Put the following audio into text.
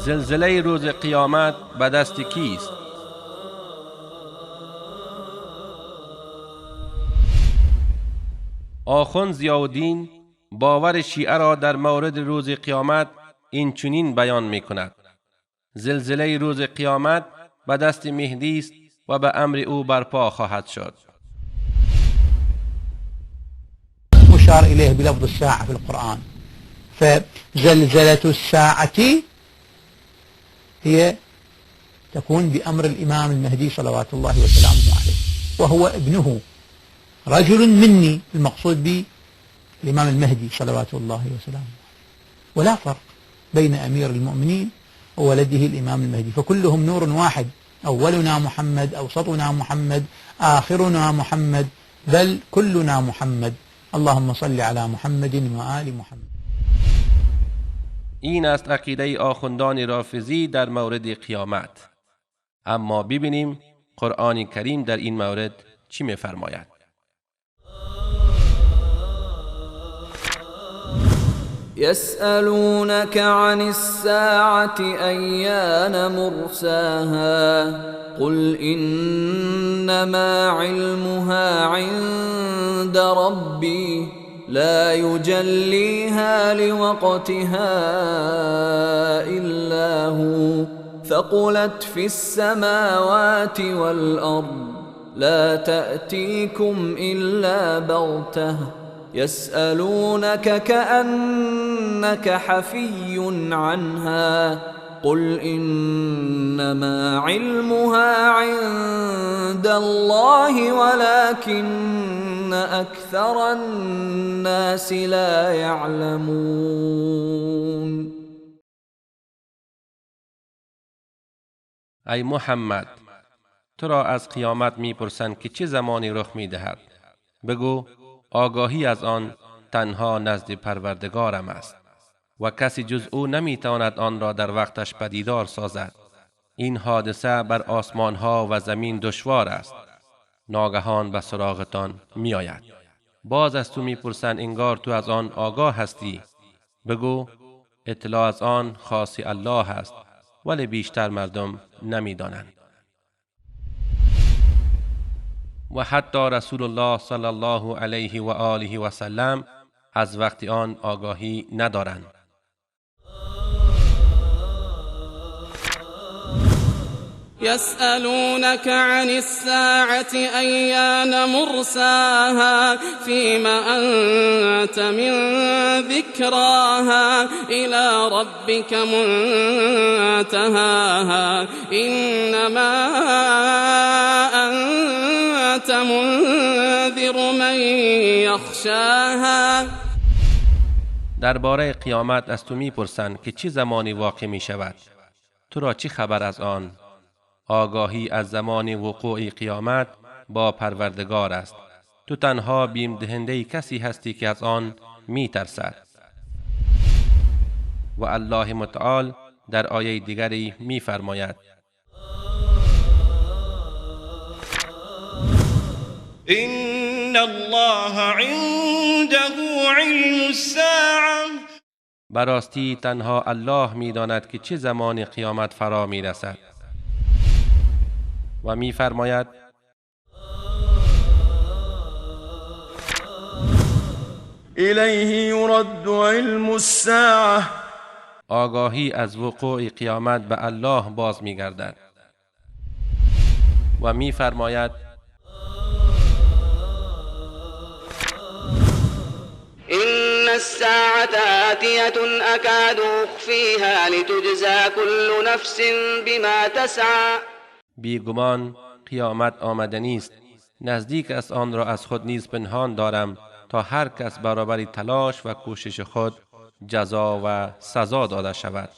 زلزله روز قیامت به دست کیست؟ آخوند ضیاءالدین باور شیعه را در مورد روز قیامت این چنین بیان می کند: زلزله روز قیامت به دست مهدی است و به امر او برپا خواهد شد. مشار إليه بلفظ الساعة في القرآن، فزلزلة الساعة هي تكون بأمر الإمام المهدي صلوات الله وسلامه عليه، وهو ابنه رجل مني، المقصود به الإمام المهدي صلوات الله وسلامه عليه. ولا فرق بين أمير المؤمنين وولده الإمام المهدي، فكلهم نور واحد، أولنا محمد، أوسطنا محمد، آخرنا محمد، بل كلنا محمد. اللهم صل على محمد وآل محمد. این است عقیده آخوندان رافضی در مورد قیامت. اما ببینیم قرآن کریم در این مورد چی می‌فرماید. يسألونك عن الساعة أيان مرساها قل إنما علمها عند ربي لا يجليها لوقتها إلا هو ثقلت في السماوات والأرض لا تأتيكم إلا بغتة يسألونك كأنك حفي عنها قل إنما علمها عند الله ولكن أكثر الناس لا يعلمون. ای محمد، تو را از قیامت میپرسند که چه زمانی رخ میدهد. بگو آگاهی از آن تنها نزد پروردگارم است و کسی جز او نمیتواند آن را در وقتش پدیدار سازد. این حادثه بر آسمان ها و زمین دشوار است. ناگهان به سراغتان میآید. باز از تو میپرسند انگار تو از آن آگاه هستی. بگو اطلاع از آن خاص الله است، ولی بیشتر مردم نمیدانند. و حتی رسول الله صلی الله علیه و آله و سلم از وقت آن آگاهی ندارند. يسألونك عن الساعة أيان مرساها فيما أنت من ذكراها إلى ربك منتهاها إنما أنت منذر من يخشاها. درباره قیامت از تو میپرسند که چه زمانی واقع می شود. تو را چه خبر از آن؟ آگاهی از زمان وقوع قیامت با پروردگار است. تو تنها بیم دهنده کسی هستی که از آن می ترسد. و الله متعال در آیه دیگری می فرماید: إن الله عنده علم الساعة. براستی تنها الله می داند که چه زمان قیامت فرا می رسد. و می فرماید: الیه یرد علم الساعة. آگاهی از وقوع قیامت به الله باز می گردد. و می فرماید: إن الساعة آتية أكاد أخفيها لتجزى كل نفس بما تسعى. بیگمان قیامت آمدنی است، نزدیک است، آن را از خود نیز پنهان دارم تا هر کس برابر تلاش و کوشش خود جزا و سزا داده شود.